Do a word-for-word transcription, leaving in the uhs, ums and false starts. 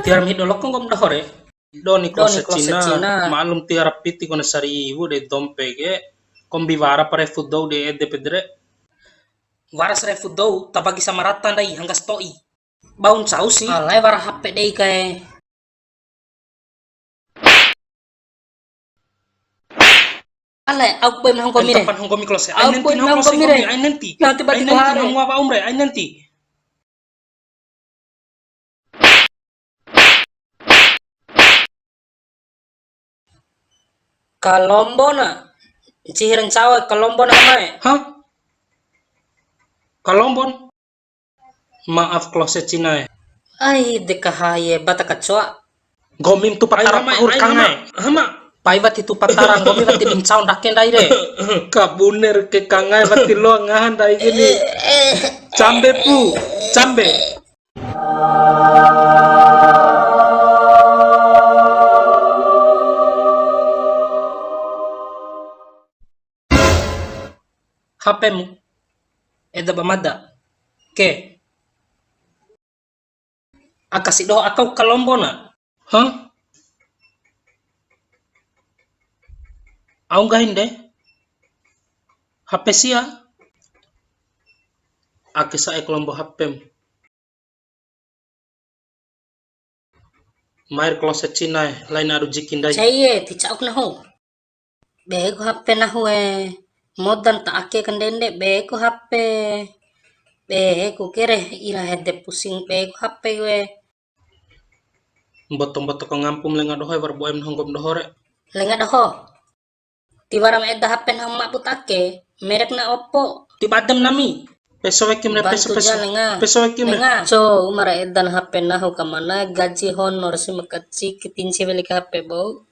Tiwara ma hido loko nggomi doho re. Doni klose Cina. Maklum tiwara piti kone sariwu de dompe ke. Kombi wara pa refu dou de ede pede re. Wara sarefu dou, tabagi sama rata ndai, hangga sato'i. Bau ncau si. Alae wara H P dei kae. Alae, au boe ma hongkomi re. Au boe ma hongkomi re. Ai nenti. Nanti bati kuhare. Ai nenti. Kalombo na. Ncihi ra ncao kalombo na amae. Hah? Kalombon? Maaf, klose Cina e. Ai, de kahaye, bata kacoa. Nggomi tupa tara pahur kangae. Hama. Pai wati tupa tara, nggomi wati di ncao ndake ndai re. Kabune ke kangae wati loa ngaha ndai gini. Cambe pu, cambe. H P-mu. Eda ba mada. Ke. Aka si doho aka u kalombo na. Hah? Au nggahin de? H P sia? Ake sa'e kalombo H P-mu. Mair klose Cina e, lain aru jiki ndai. Cai e, ti ca'uk nahu. Be ku H P nahu e. Modan ta ake kandende, be ku H P. Be ku kere ira hede pusing, be ku H P we. Mboto-mboto kangampum lenga doho e, wara boem nahu nggomi doho re. Lenga doho. Tiwara ma eda H P nahu ma'bu ta ake, merek na Oppo. Ti badem nami. Peso wekim re, peso, peso. Lenga. Peso wekim re. Lenga. Co, umara edan H P nahu kamana, gaji honor si makaci, ketinci weli ka H P bou.